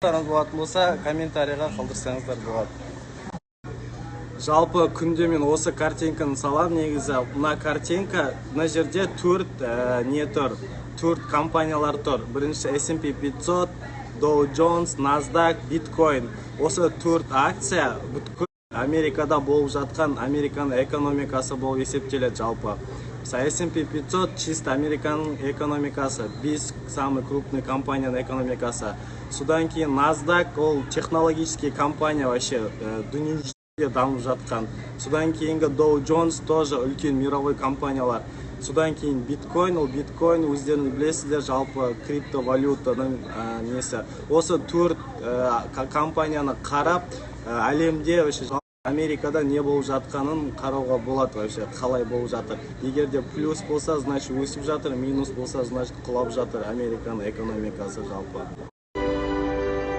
Сұрақтарыңыз болатын болса, комментарийға қалдырсаңыздар болады. Жалпы күнде мен осы картинканы саламын. Негізі мына картинка, мына жерде төрт не тұр, төрт компаниялар тұр. Бірінші S&P 500, Dow Jones, NASDAQ, биткоин. Осы төрт акция бүткіл Америкада болып жатқан, Американың экономикасы болып есептеледі. Жалпы, мысалы, S&P 500 чисто Американың экономикасы, бес самый крупный компанияның экономикасы. Содан кейін NASDAQ, ол технологический компания, вообще дүниежүзінде дамып жатқан. Содан кейінгі Dow Jones, тоже үлкен мировой компаниялар. Содан кейін биткоин, ол биткоин өздеріңіз білесіздер, жалпы криптовалютаның несі. Осы төрт компанияны қарап, әлемде вообще, Америкада не болып жатқанын қарауға болады, вообще қалай болып жатыр. Егер де плюс болса, значит, өсіп жатыр, минус болса, значит, құлап жатыр Американың экономикасы жалпы.